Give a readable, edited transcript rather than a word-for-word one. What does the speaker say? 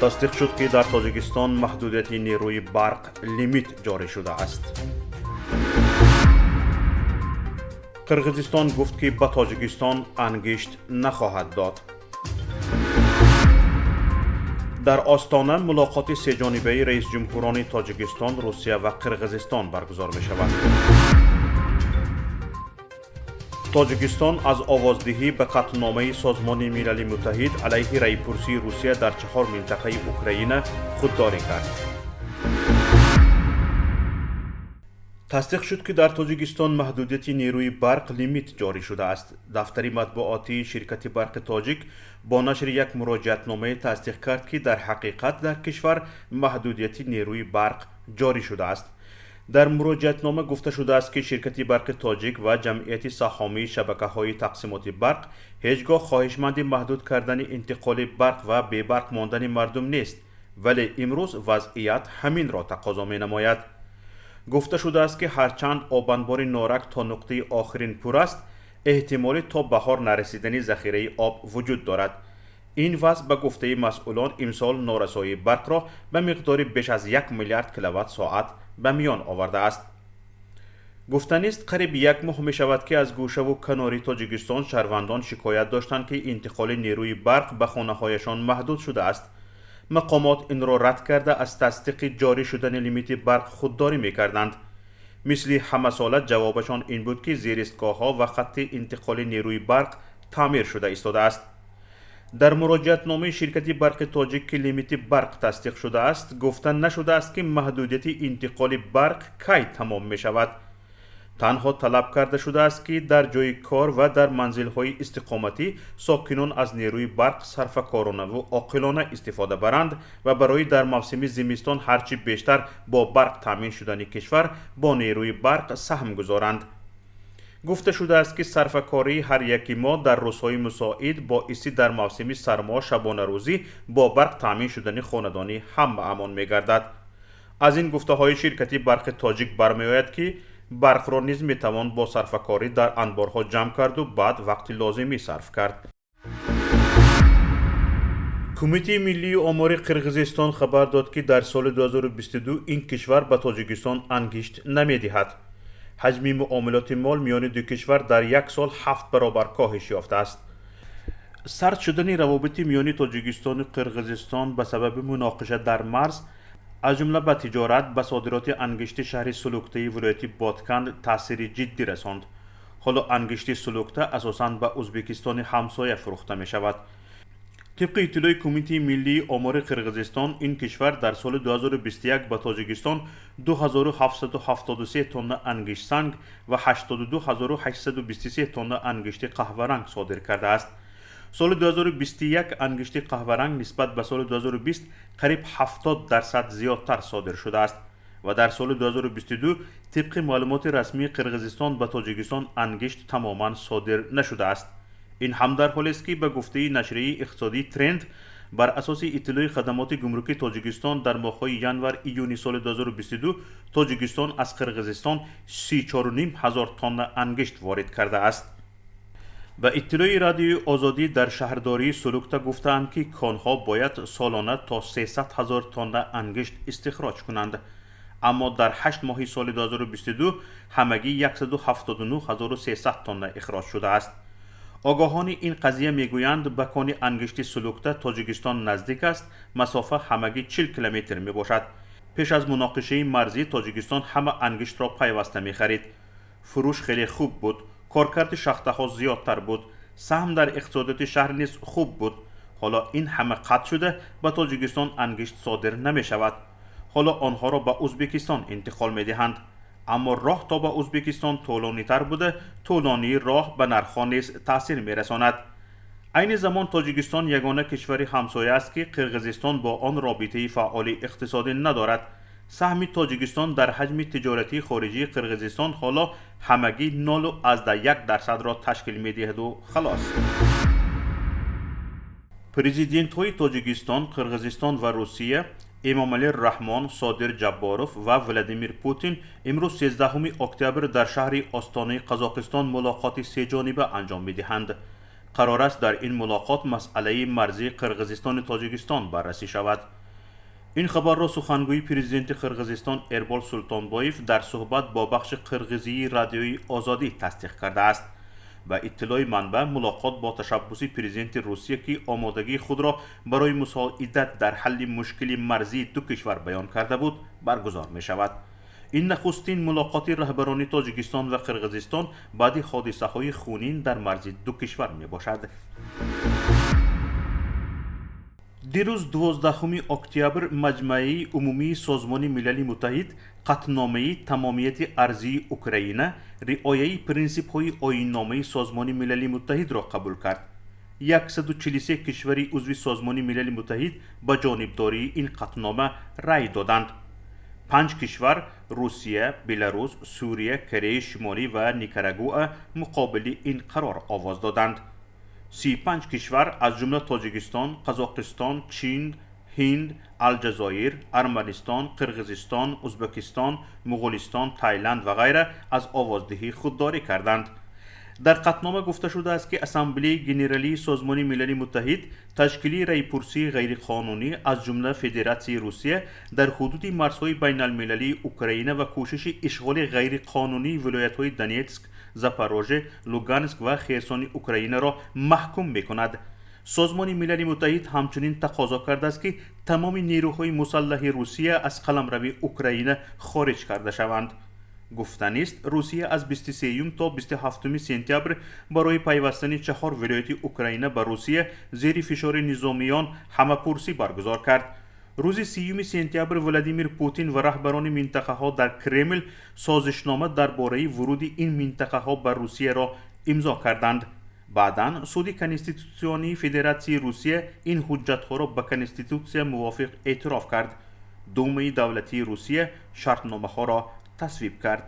Тасдиқ шуд, ки дар Тоҷикистон маҳдудияти нерӯи барқ лимит ҷорӣ шудааст. Қирғизистон гуфт, ки ба Тоҷикистон ангишт нахоҳад дод. Дар Остона мулоқоти сеҷонибаи раисҷумҳурони Тоҷикистон, Русия ва Қирғизистон баргузор мешавад. Тоҷикистон аз овоздиҳӣ ба қатъномаи Созмони Милали Муттаҳид алайҳи раъйпурсии Русия дар чаҳор минтақаи Украина худдорӣ кард. Тасдиқ шуд, ки дар Тоҷикистон маҳдудияти нерӯи барқ лимит ҷорӣ шудааст. Дафтари матбуотии ширкати Барқи Тоҷик бо нашри як муроҷиатномае тасдиқ кард, ки дар ҳақиқат дар кишвар маҳдудияти нерӯи барқ ҷорӣ шудааст. Дар муроҷиатнома гуфта шудааст, ки ширкати Барқи Тоҷик ва Ҷамъияти саҳомии шабакаҳои тақсимоти барқ ҳеҷ гоҳ хоҳишманди маҳдуд кардани интиқоли барқ ва бебарқ мондани мардум нест, вале имрӯз вазъият ҳаминро тақозо менамояд. Гуфта шудааст, ки ҳарчанд обанбори Норак то нуқтаи охирин пур аст, эҳтимоли то баҳор нарасидани захираи об вуҷуд дорад. Ин вазъ, ба гуфтаи масъулон, имсол норасоии барқро ба миқдори беш аз 1 миллиард киловатт соат ба миён овардааст. Гуфтанист, қариб як моҳ мешавад, ки аз гӯшаву канори Тоҷикистон шаҳрвандон шикоят доштанд, ки интиқоли нерӯи барқ ба хонаҳояшон маҳдуд шудааст. Мақомот инро рад карда, аз тасдиқи ҷорӣ шудани лимити барқ худдорӣ мекарданд. Мисли ҳамасола ҷавобашон ин буд, ки зеристгоҳҳо ва хатти интиқоли нерӯи барқ таъмир шуда истодааст. Дар муроҷиатномаи ширкати Барқи Тоҷик, ки лимити барқ тасдиқ шудааст, гуфта нашудааст, ки маҳдудияти интиқоли барқ кай тамом мешавад. Танҳо талаб карда шудааст, ки дар ҷои кор ва дар манзилҳои истиқоматӣ сокинон аз нерӯи барқ сарфакоронаву оқилона истифода баранд ва барои дар мавсими зимистон ҳарчи бештар бо барқ таъмин шудани кишвар бо нерӯи барқ саҳм гузоранд. Гуфта шудааст, ки сарфакории ҳар яки мо дар рӯзҳои мусоид боиси дар мавсими сармо шабонарӯзӣ бо барқ таъмин шудани хонадони ҳамаамон мегардад. Аз ин гуфтаҳои ширкати Барқи Тоҷик бармеояд, ки барқро низ метавон бо сарфакорӣ дар анборҳо ҷамъ карду баъд вақти лозимӣ сарф кард. Кумитаи миллии омори Қирғизистон хабар дод, ки дар соли 2022 ин кишвар ба Тоҷикистон ангишт намедиҳад. Ҳаҷми муомилоти мол миёни ду кишвар дар як сол ҳафт баробар коҳиш ёфтааст. Сард шудани равобити миёни Тоҷикистону Қирғизистон ба сабаби муноқиша дар марз, аз ҷумла ба тиҷорат, ба содироти ангишти шаҳри Сулуктаи вилояти Ботканд таъсири ҷиддӣ расонд. Ҳоло ангишти Сулукта асосан ба Ӯзбекистони ҳамсоя фурӯхта мешавад. Тибқи иттилои Кумитаи миллии омори Қирғизистон, ин кишвар дар соли 2021 ба Тоҷикистон 2773 тонна ангиштсанг ва 82823 тонна ангишти қаҳваранг содир кардааст. Соли 2021 ангишти қаҳваранг нисбат ба соли 2020 қариб 70% зиёдтар содир шудааст ва дар соли 2022 тибқи маълумоти расмии Қирғизистон ба Тоҷикистон ангишт тамоман содир нашудааст. Ин ҳам дар ҳолест, ки ба гуфтаи нашрияи иқтисодии Тренд бар асоси иттилои хадамоти гумрукии Тоҷикистон дар моҳҳои январ июни соли 2022 Тоҷикистон аз Қирғизистон 34,5 ҳазор тонна ангишт ворид кардааст. Ба иттилои Радиои Озодӣ, дар шаҳрдории Сулукта гуфтаанд, ки конҳо бояд солона то 300 ҳазор тонна ангишт истихроҷ кунанд, аммо дар 8 моҳи соли 2022 ҳамагӣ 179 300 тонна ихроҷ шудааст. Огоҳони ин қазия мегӯянд, ба кони ангишти Сулукта Тоҷикистон наздик аст, масофа ҳамагӣ 40 километр мебошад. Пеш аз муноқишаи марзӣ Тоҷикистон ҳама ангиштро пайваста мехарид. Фурӯш хеле хуб буд, коркарди шахтаҳо зиёдтар буд, саҳм дар иқтисодиёти шаҳр низ хуб буд. Ҳоло ин ҳама қатъ шуда, ба Тоҷикистон ангишт содир намешавад. Ҳоло онҳоро ба Ӯзбекистон интиқол медиҳанд, аммо роҳ то ба Ӯзбекистон тӯлонитар буда, тӯлонии роҳ ба нархҳо низ таъсир мерасонад. Айни замон Тоҷикистон ягона кишвари ҳамсоя аст, ки Қирғизистон бо он робитаи фаъоли иқтисодӣ надорад. Саҳми Тоҷикистон дар ҳаҷми тиҷоратии хориҷии Қирғизистон ҳоло ҳамагӣ 0,1 дарсадро ташкил медиҳаду халос. Президентҳои Тоҷикистон, Қирғизистон ва Русия Эмомалӣ Раҳмон, Содир Ҷабборов ва Владимир Путин имрӯз, 13 октябр, дар шаҳри Остонаи Қазоқистон мулоқоти сеҷониба анҷом медиҳанд. Қарор аст дар ин мулоқот масъалаи марзии Қирғизистону Тоҷикистон баррасӣ шавад. Ин хабарро сухангӯи президенти Қирғизистон Эрбол Султонбоев дар суҳбат бо бахши қирғизии Радиои Озодӣ тасдиқ кардааст. Ба иттилои манбаъ, мулоқот бо ташаббуси президенти Русия, ки омодагии худро барои мусоидат дар ҳалли мушкили марзии ду кишвар баён карда буд, баргузор мешавад. Ин нахустин мулоқоти раҳбарони Тоҷикистон ва Қирғизистон баъди ҳодисаҳои хунин дар марзи ду кишвар мебошад. Дирӯз, 12 октябр, Маҷмаи умумии Созмони Милали Муттаҳид қатъномаи тамомияти арзии Украина, риояи принсипҳои оинномаи Созмони Милали Муттаҳидро қабул кард. 143 кишвари узви Созмони Милали Муттаҳид ба ҷонибдории ин қатънома рай доданд. Панҷ кишвар: Русия, Беларус, Сурия, Кореяи Шимолӣ ва Никарагуа муқобили ин қарор овоз доданд. 35 кишвар, аз ҷумла Тоҷикистон, Қазоқистон, Чин, Ҳинд, Алҷазоир, Арманистон, Қирғизистон, Ӯзбекистон, Муғулистон, Тайланд ва ғайра, аз овоздиҳӣ худдорӣ карданд. Дар қатънома гуфта шудааст, ки Ассамблеяи Генералии Созмони Милали Муттаҳид ташкили раъйпурсии ғайриқонунӣ, аз ҷумла Федератсияи Русия, дар ҳудуди марзҳои байналмилалии Украина ва кӯшиши ишғоли ғайриқонунии вилоятҳои Донетск, Запороже, Луганск ва Херсони Украинаро маҳкум мекунад. Созмони Милали Муттаҳид ҳамчунин тақозо кардааст, ки тамоми нерӯҳои мусаллаҳи Русия аз қаламрави Украина хориҷ карда шаванд. Гуфтанист, Русия аз 23 то 27 сентябр барои пайвастани чаҳор вилояти Украина ба Русия зери фишори низомиён ҳамапурсӣ баргузор кард. Рӯзи 30 сентябр Владимир Путин ва раҳбарони минтақаҳо дар Кремл созишнома дар бораи вуруди ин минтақаҳо ба Русияро имзо карданд. Баъдан Суди Конститутсионии Федератсияи Русия ин ҳуҷҷатҳоро ба конститутсия мувофиқ эътироф кард. Думаи давлатии Русия шартномаҳоро тасвиб кард.